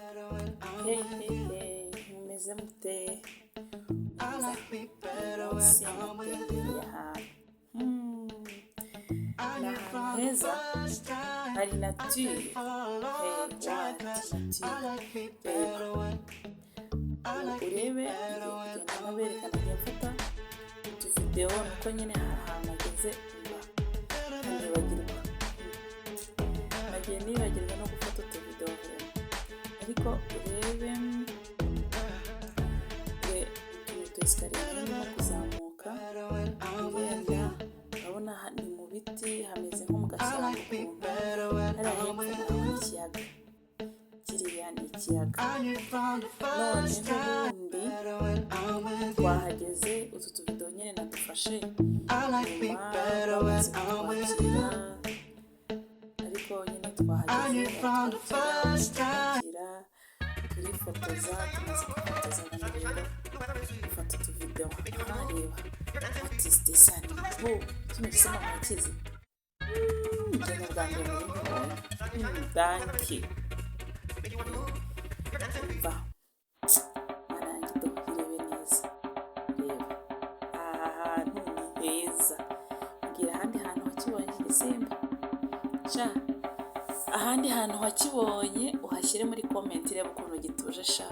Hey hey hey, mumeze mute? Umva, uyu munsi natembereye ahantu. Ni ahantu heza hari nature. Hey, what nature! Reba, urebe, ngiye kugenda nabereka, nagiye mfata utuvidewo, nuko nyine hari ahantu nageze mba nkanibagirwa. Nagiye nibagirwa no gufata utuvidewo vraiment. Ariko urebe utu ni utu escalier nari ndimo kuzamuka ngenda, urabona ni mu biti, hameze nko mu gashyamba ukuntu, hariya hepfo murahabona ikiyaga, kiriya ni ikiyaga. Noneho ubundi twahageze, utu tuvidewo nyine nadufashe nyuma bamaze kutwakira, ariko nyine twahageze baratwakira, turifotoza, tumaze kwifotoza ubundi rero dufata utuvidewo. Aha reba, what is this animal? Kino gisimba murakizi? Njye ni ubwa mbere nari nkibonye. Donkey. Umva, Mana yanjye, do irebe neza, reba aha hantu ni heza. Mbwira ahandi hantu wakibonye iki gisimba sha, ahandi hantu wakibonye uhashyire muri comment. Reba ukuntu gituje sha,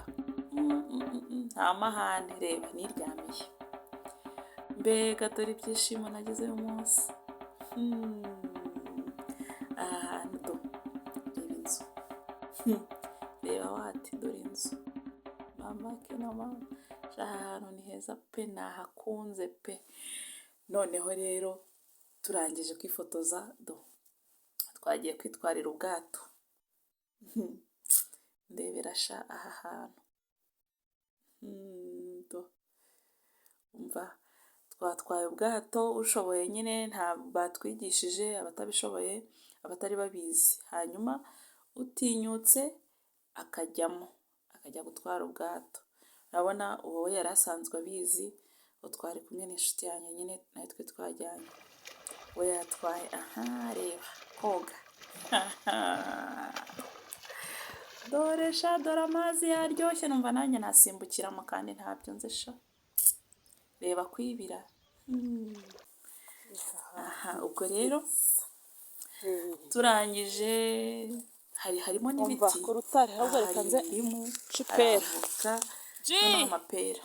nta mahane, reba niryamiye. Mbega dore ibyishimo nagize uyu munsi. Aha hantu do, reba inzu, reba what, dore inzu, mama ke na mama sha, aha hantu ni heza pe, nahakunze pe. Noneho rero turangije kwifotoza, do twagiye kwitwarira ubwato. Ndebera sha aha hantu. Do umva, twatwaye ubwato, ushoboye nyine nta batwigishije, abatabishoboye, abatari babizi, hanyuma utinyutse akajyamo, akajya gutwara ubwato. Urabona uwo we yari asanzwe abizi, uwo twari kumwe n'inshuti yanjye nyine natwe twajyanye, we yatwaye. Aha reba koga, dore sha, dore amazi yaryoshye, numva nanjye nasimbukiramo kandi ntabyo nzi sha. Reba kwibira. Aha ubwo rero turangije, hari harimo Umva n'ibiti, ku rutare ahubwo aha reka hari nze indimu, nce hari ipera. Avoka, Ji noneho amapera.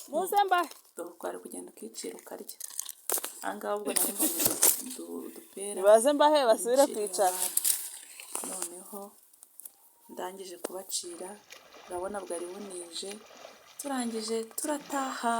Muze mbahe. Dore kwari kugenda ukicira ukarya. Aha ngaha ubwo nari mbonye udupera Nibaze mbahe basubire ncira kwicara. Abana. Noneho ndangije kubacira, urabona bwari bunije, turangije turataha.